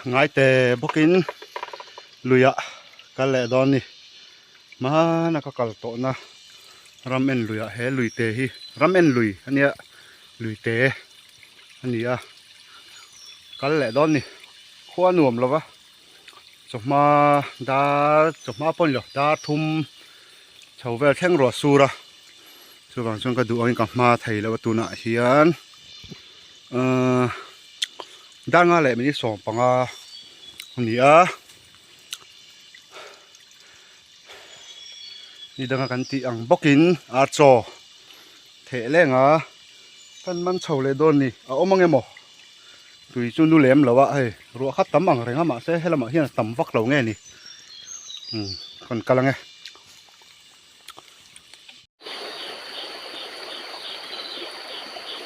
Ngaite bawkin luiah kal leh dawn ni. Hmana ka kal tawhna ram en luiah he lui te hi ram en lui a nia lui te a ni a kal leh dawn ni khua nuam lo va chawhma dar chawhma pawh a ni lo dar thum chho vel thleng ruah sur a chuvang chuan ka duh angin ka hma thei lo a tunah hian ahh dar nga leh minute 15 a ni a. Ni danga kan tih ang bawkin ar chaw theh leng a kan man chho leh dawn ni a awm ang emaw tui chu nu lem lo a hei ruah kha tam ang reng a mahse helamah hian a tam vak lo nge ni umm kan kal ang e.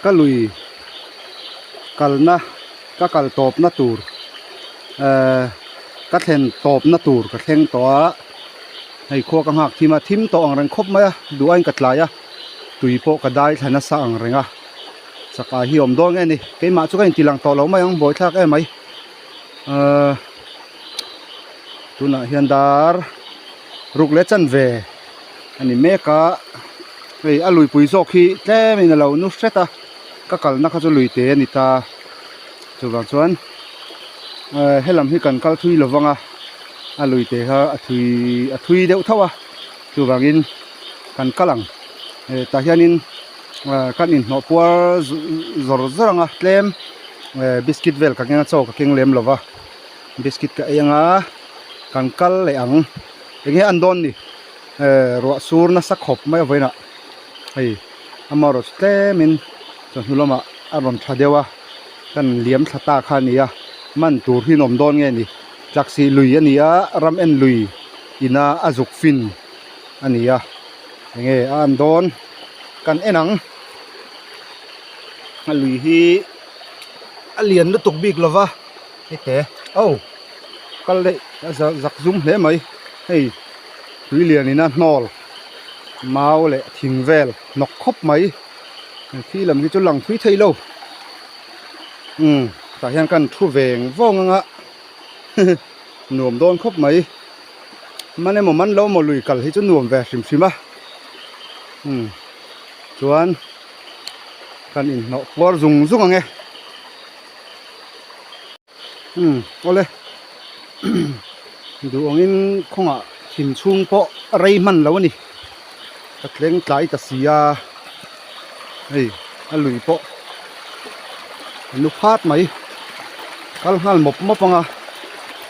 Ka lui kalna ka kal tawpna tur ehh ka thlen tawpna tur ka thleng tawh a hei khua ka nghak thim a thim tawh ang reng khawp mai a duh aiin ka tlai a tui pawh ka dai thla nasa ang reng a chakah hi a awm dawn nge ni keimah chu ka inti lang tawh lo mai ang buaithlak em mai ehh tunah hian dar ruk leh chanve. A ni mek a hei a luipui zawk hi tlem in a lo nu hret a ka kalna kha chu lui te a ni ta chuvang chuan eh helam hi kan kal thui lo vang a a lui te kha a thui a thui deuh tho a chuvangin kan kal ang eh tah hianin ah kan inhnawh puar zawr zawr ang a tlem eh biscuit vel ka keng a chaw ka keng lem lo va biscuit ka ei ang a kan kal leh ang. Enge an dawn ni eh ruah sur nasa khawp mai a vawiinah hei amaherawh chu tlemin chawhnu lamah a rawn tha deuh a kan liam thla ta kha a ni a man tur hi an awm dawn nge ni tlaksih lui a ni a ram en lui ina a zuk fin a ni a enge a an dawn kan en ang a lui hi a lian lutuk bik lova hete oh. Kal daih a zak zum hle mai hei tui lian in a hnawl mau leh thing vel hnawk khawp mai khi lam hi chu lang thui thei lo umm tah hian kan thu veng vawng anga nuam dawn khawp mai man emaw man lo emaw lui kal hi chu nuam ve hrim hrim a umm chuan kan inhnawh puar zung zung ang e. Umm awle duh angin khawngah thim chhung pawh a rei hman lo a ni ka tleng tlai ta si a hei a lui pawh a nu phat mai kal nghal mawp mawp ang a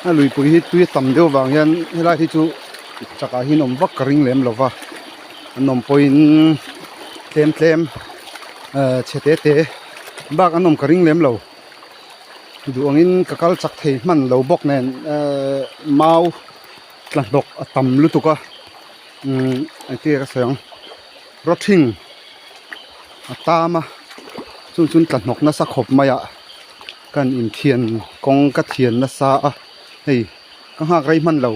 a luipui hi tui a tam deuh vang hian helai hi chu chakah hian awm vak ka ring lem lo va an awm pawhin tlem tlem eh chhe te te bak an awm ka ring lem lo. Duh angin ka kal chak thei hman lo bawk nen ehh mau tla hnawk a tam lutuk a umm engtin nge ka sawi ang rawthing a tam a chung chuan tla hnawk nasa khawp mai a kan inthian kawng ka thian nasa a hei ka nghak rei hman lo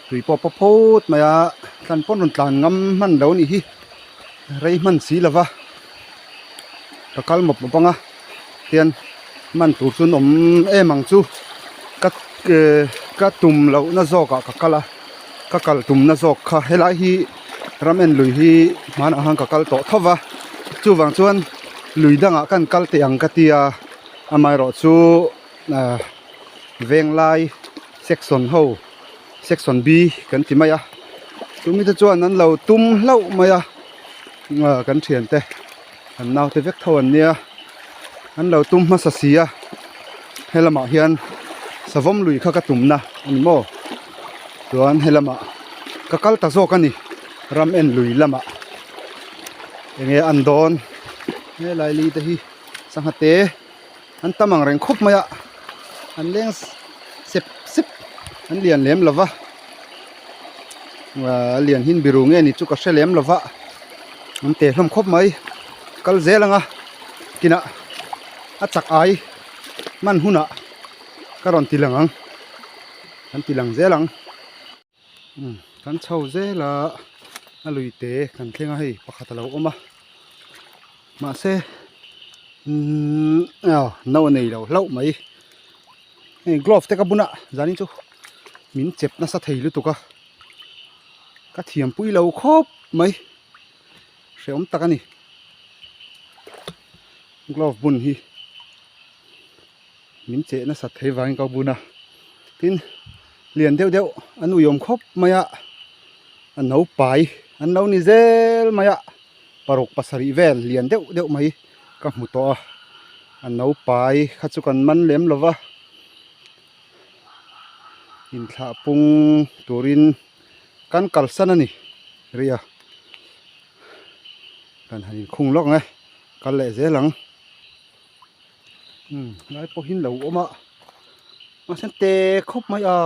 tui pawh a paw phut mai a tlan pawn rawn tlan ngam hman lo a nih hi rei hman si lova ka kal mawp mawp ang a. Hian man tur chu an awm em ang chu ka ka tum loh na zawk ah ka kal a ka kal tum na zawk kha helai hi ram en lui hi hmanah khan ka kal tawh tho va chuvang chuan lui dangah kan kal teh ang ka tia amaherawh chu ah venglai section ho section B kan ti mai a chumi te chuan an lo tum hlauh mai a ah kan thiante. An naute vek tho an nia an lo tum hmasa si a helamah hian savawm lui kha ka tumna a ni maw chuan helamah ka kal ta zawk a ni ram en lui lamah enge an dawn helai li te hi sangha te an tam ang reng khawp mai a an leng sep sep an lian lem lova a lian hin biru nge ni chu ka hre lem lova an te hlawm khawp mai kal zel ang a kinah a chak ai hman hunah ka rawn ti lang ang kan ti lang zel ang. Kan chho zel a a lui te kan thleng a hei pakhat a lo awm a mahse umm aw no a nei lo hlauh mai. Hei glove te ka bun a zanin chu min chep nasa thei lutuk a ka thiam pui lo khawp mai hrehawm tak a ni glove bun hi min cheh nasat thei vangin ka bun a tin lian deuh deuh an uiawm khawp mai a a naupai an lo ni zel mai a. Paruk pasarih vel lian deuh deuh mai ka hmu tawh a, a naupai kha chu kan man lem lo va, inthlah pung turin kan kalsan a ni ria, kan han inkhung lawk ang e, kal leh zel ang, umm lai pawhin lo awm a, mahse te khawp mai a,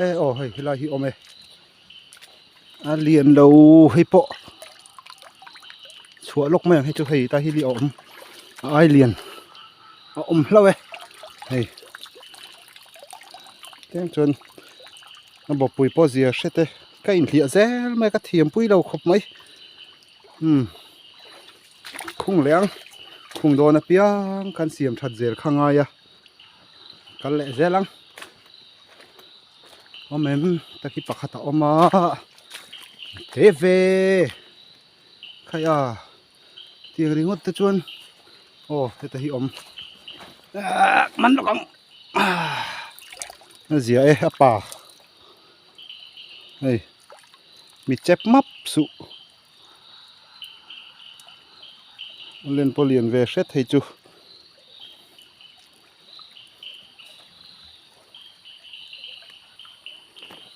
e aw hei helai hi awm e. A lian lo hei pawh chhuah lawk mai ang hei chu hei ta hi a awm a ai lian a awm hlauh e hei tlem chuan a bawpui pawh zia hre te ka inhliah zel mai a ka thiam pui lo khawp mai umm khung leh ang khung dawn apiang kan siam that zel kha ngai a kal leh zel ang. Awm em ta khi pakhat a awm a te ve khai a tiang ringawt te chuan aw heta hi awm ah man lawk ang a zia e a pa hei mi chep map suh len pawh lian ve hret hei chu.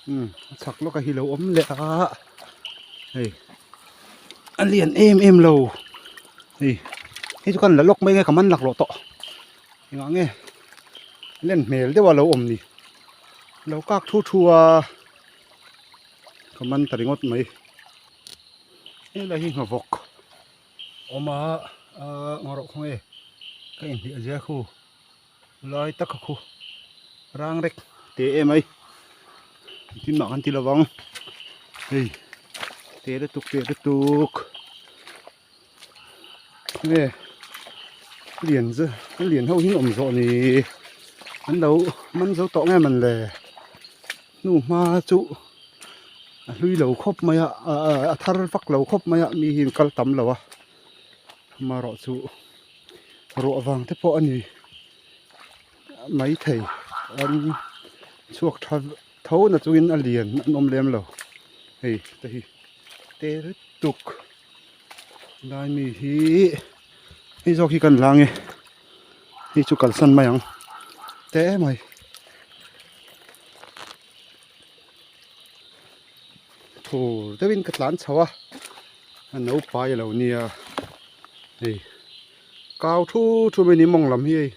Umm a chhak lawk a hi lo awm leh a hei a lian em em lo hei hei chu kan la lawk mai nge ka man lak lawh tawh engah nge len hmel deuh a lo awm ni lo kak thu thu a ka man ta ringawt mai helai hi nghavawk awm a ah ngaw rawh khaw nge ka inhliah zia khu. Lai tak a khu rang rek te em ai tin mah kan ti lovang hei te lutuk te lutuk nge lian chu a lian ho hi an awm zawh ni an lo man zo tawh nge man le hnu hma chu a hlui lo khawp mai a a thar vak lo khawp mai a mi hi an kal tam lo a amaherawh chu. Ruah vang te pawh a ni maithei an chhuak tha tho na chungin a lian an awm lem lo hei te hi te lutuk lai mi hi hei zawk hi kan lang e hei chu kalsan mai ang te mai thur deuhin ka tlan chho a a naupai a lo nia hei kau thu thu mai ni mawng lam hi hei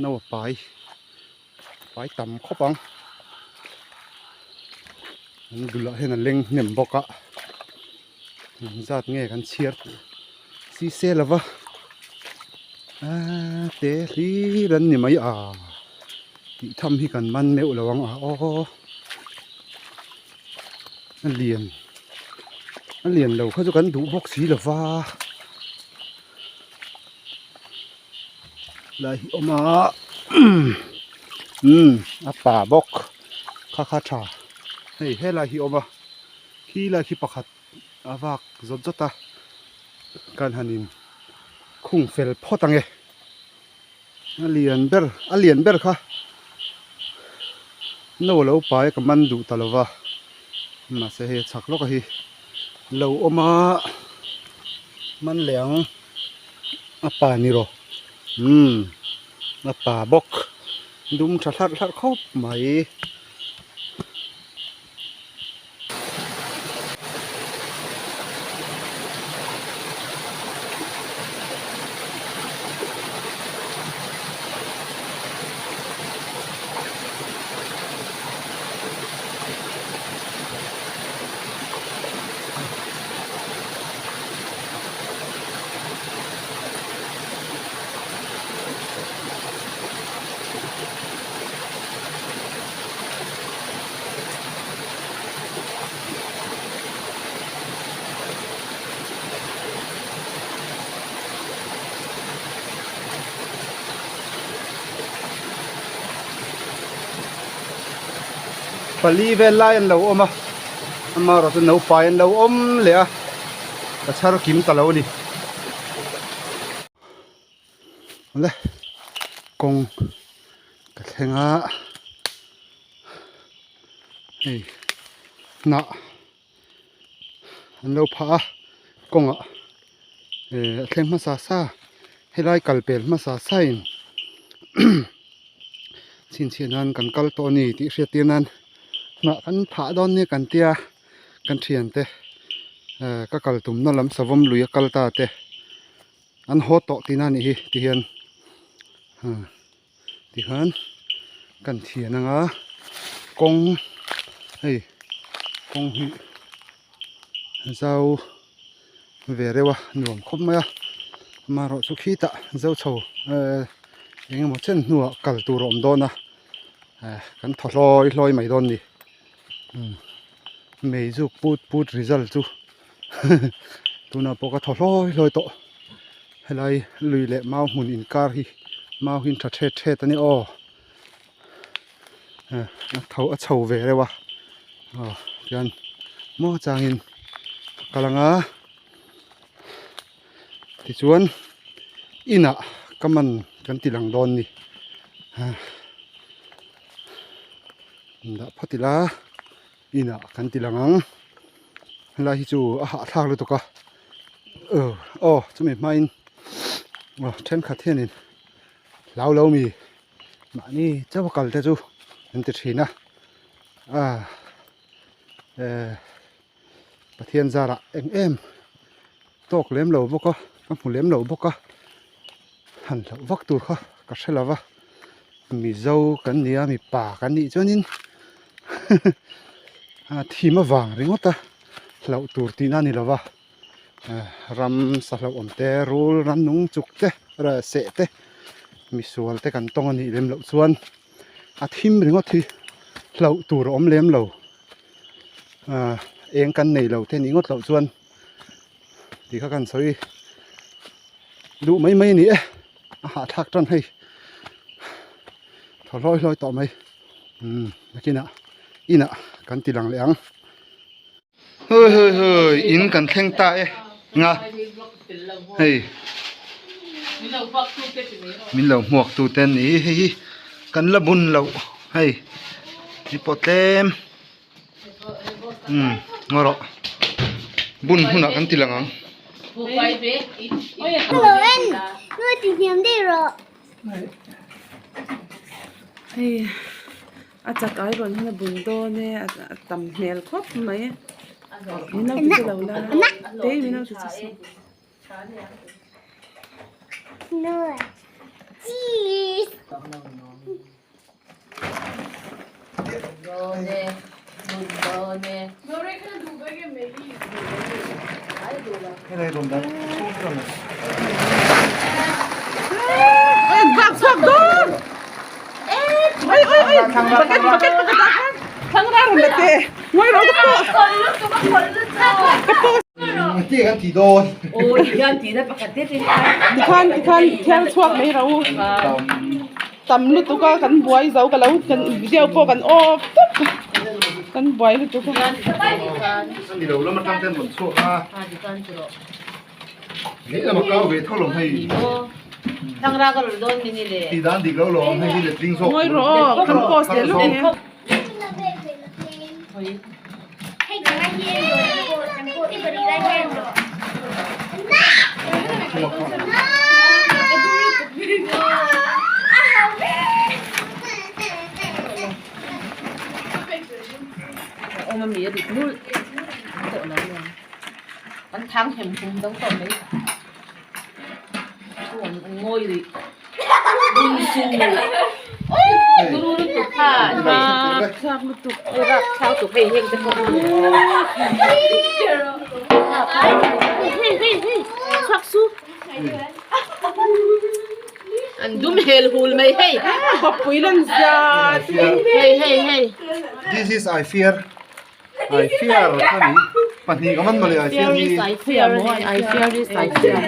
no a pai pai tam khawp ang an bulah hian a leng hnem bawk a engzat nge kan chhiar si se lova aaa te hlir an ni mai a tih tham hi kan man meuh lo ang a aw a lian a lian lo kha chu kan duh bawk si lo va lai hi awm a umm a pa bawk kha kha tha hei helai hi awm a khi lai khi pakhat a vak zawt zawt a kan han in khung fel phawt ang e. A lian ber a lian ber kha no lo pai ka man duh ta lova mahse hei a chhak lawk a hi lo awm a man leh ang a pa ni rawh umm a pa bawk dum tha hlarh hlarh khawp mai. Pali vel lai an lo awm a, amaherawh chu naupai an lo awm leh a, ka chhar kim ta lo a ni. Awle kawng ka thleng a, hei hnah an lo phah a kawngah eh a thleng hmasa sa helai kal pel hmasa sa in chhinchhiah nan kan kal tawh a ni tih hriat tir nan hnah kan phah dawn nia kan tia kan thiante eh ka kal tumna lam savawm lui a kal ta te an haw tawh tihna a nih hi tihian Tikhan kan thian anga kawng hei kawng hi zau ve reuh a nuam khawp mai a amaherawh chu khitah zo chho ehh eng emaw chen hnuah kal tur a awm dawn a eh kan thaw hlawi hlawi mai dawn a ni umm meizuk put put result chu tunah pawh ka thaw hlawi hlawi tawh. Helai lui leh mau hmun inkar hi mau hi tha thet thet a ni aw a tho a chho ve reuh a aw tichuan maw changin a kal ang a tichuan inah ka man kan ti lang dawn ni dah phawt ila inah kan ti lang ang helai hi chu a hahthlak lutuk a. Aw chumi hmain aw thenkhat hianin hlau lo mi mahni chauh a kal te chu an ti thin a ah eh Pathian zarah eng em tawk lem lo bawk a ka hmu lem lo bawk a han hlauh vak tur kha ka hre lo va Mizo kan ni a mipa kan nih chuanin thim avang ringawt a hlauh tur tihna a ni lo va. Ram sa hlauhawm te rul ram nung chuk te seh te misual te kan tawng a nih lem loh chuan a thim ringawt hi hlauh tur a awm lem lo ah eng kan nei lo te nih ngawt loh chuan tih kha kan sawi duh mai mai a ni e a hahthlak tan hei thaw hlawi hlawi tawh mai umm nakinah inah kan ti lang leh ang. Hei hei hei in kan thleng ta e nga hei min lo hmuak tu te an ni hei hi kan la bun loh hei hi pawh tlem umm ngaw rawh bun hunah kan ti lang ang. A chak ai rawn hian a bun dawn e a tam hmel khawp mai min lo ti chu lo la te min lo ti chu saw. Tikhan tikhan thiar chhuak mai ro tam lutuk a kan buai zo ka lo kan video pawh kan off tawp kan buai lutuk a. Ngawi rawh aw kan post leh lawk ang e. This is I fear. I fear kha ni pahnih ka man mawle I fear hi I fear maw I fear is I fear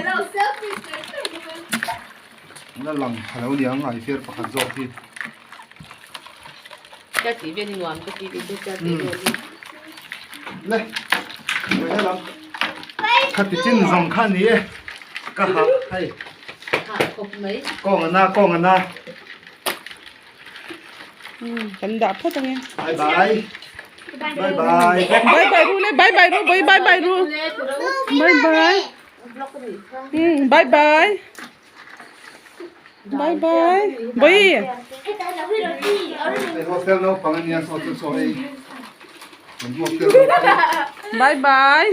la lang pha lo niang I fear pakhat zawk hi. Le vawiina lam khati chin zawng kha a ni e ka hah hei kawng a na kawng a na. Kan dah phawt ange. Bye bye. Bye bye. Bye bye ru le bye bye ru bye bye bye ru. Bye bye. Bye bye. Bye bye. Bye. Hei hostel naupang ania saw chu chaw ei. Kan hostel Bye bye.